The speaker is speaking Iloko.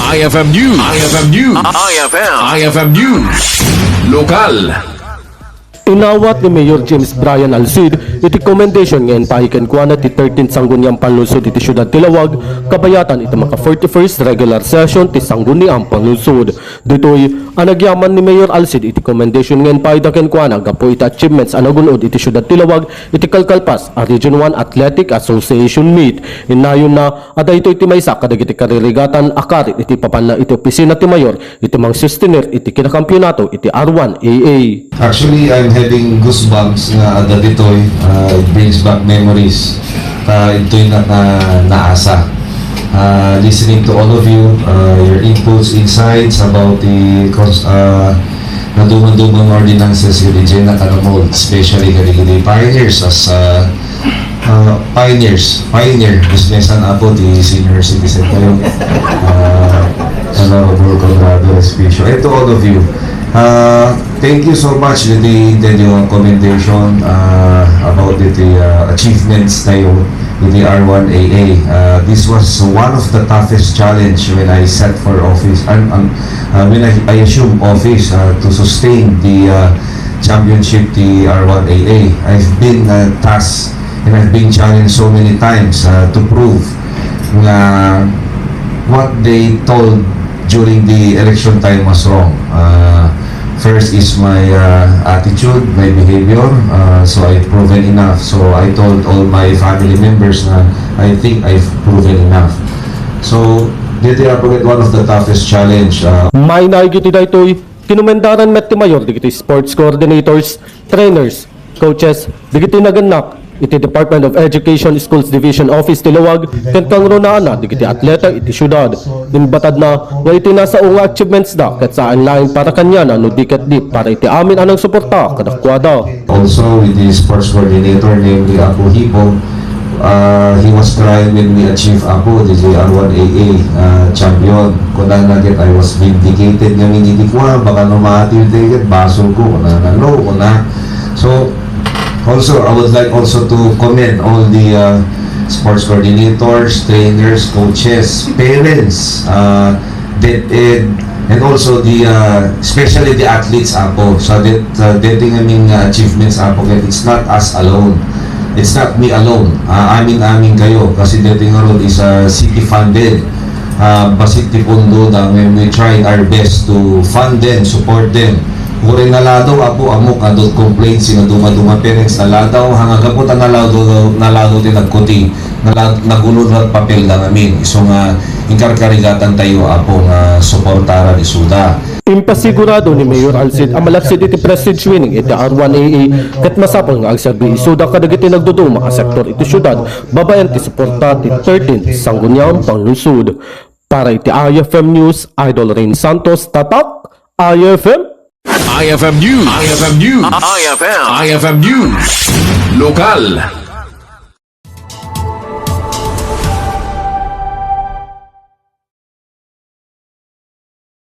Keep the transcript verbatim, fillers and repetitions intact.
I F M News. I F M News. I F M. I F M News. Lokal. Inawat ni Mayor James Brian Alcid iti commendation nga inpaay kenkuana ti thirteenth Sangguniang Panlungsod iti Siudad ti Laoag, kabayatan iti maka forty-first regular session ti Sangguniang Panlungsod. Ditoy, a nagyaman ni Mayor Alcid iti commendation nga inpaayda kenkuana gapu iti achievements a nagun-od iti Siudad ti Laoag iti kalkalpas a Region one Athletic Association Meet. Innayonna a daytoy ti maysa kadagiti karirigatan a karit iti ipapanna iti opisina ti Mayor iti mangsustener iti kinakampionato iti R one A A. Actually, I'm having goosebumps nga adda ditoy. Uh, it brings back memories. Ta intoy na, na naasa. Uh, listening to all of you, uh, your inputs, insights about the cons- uh, nadumadumang ordinances with the Jenna Canamol, especially kadagiti pioneers as uh, uh, pioneers, pioneer business and apo the senior citizen kayo. Uh, Honorable Conrado Respicio. And to all of you, uh, thank you so much with the, the commendation uh, about the, the uh, achievements tayo with the R one A A. Uh, this was one of the toughest challenge when I sat for office, um, um, uh, when I, I assumed office uh, to sustain the uh, championship the R one A A. I've been uh, tasked and I've been challenged so many times uh, to prove na what they told during the election time was wrong. Uh, first is my uh, attitude, my behavior. Uh, so I've proven enough. So I told all my family members na I think I've proven enough. So, dito yung one of the toughest challenge. Uh, Mainaig iti daytoy, kinumendaran met ti Mayor dagiti sports coordinators, trainers, coaches, dagiti nagannak iti Department of Education Schools Division Office ti Laoag ken kangrunaan dagiti atleta iti siudad. Imbatadna nga iti nasao nga achievements da ket saan laeng para kaniana no di ket di para iti amin a nangsuporta kadakuada. Also with the sports coordinator, namely Apo Hipo, uh, he was crying when we achieve Apo, the J R one A A uh, champion. Kunana ket I was vindicated ngamin iti kua, baka no maatiw tayo ket basol ko. Kunana, no, kuna. So, also, I would like also to commend all the uh, sports coordinators, trainers, coaches, parents, uh, DepEd, and also the, uh, especially the athletes, Apo. So that, uh, dating, I mean, uh, achievements, Apo, kaya it's not us alone. It's not me alone. Uh, amin-amin kayo. Kasi dating nga role is uh, city funded. Uh, basit ti pondo da, when we try our best to fund them, support them. Kung naladaw, Apo, amok, adult complaints, sino dumaduma parents, naladaw, hangagapo ta naladaw, naladaw ti nagkuti. Nala-, nagulo na papel da ngamin. Isu nga, inkarkarigatan tayo, Apo, nga suportaran isuda. Impasigurado ni Mayor Alcid a malaksid iti prestige winning iti R one A A ket masapul nga agserbi isuda kadagiti nagduduma a sektor iti siudad babaen ti suporta ti thirteenth Sangguniang Panglungsod. Para iti I F M News, Idol Rain Santos, Tatak, I F M. I F M News. I F M News. I F M. I F M News. Lokal.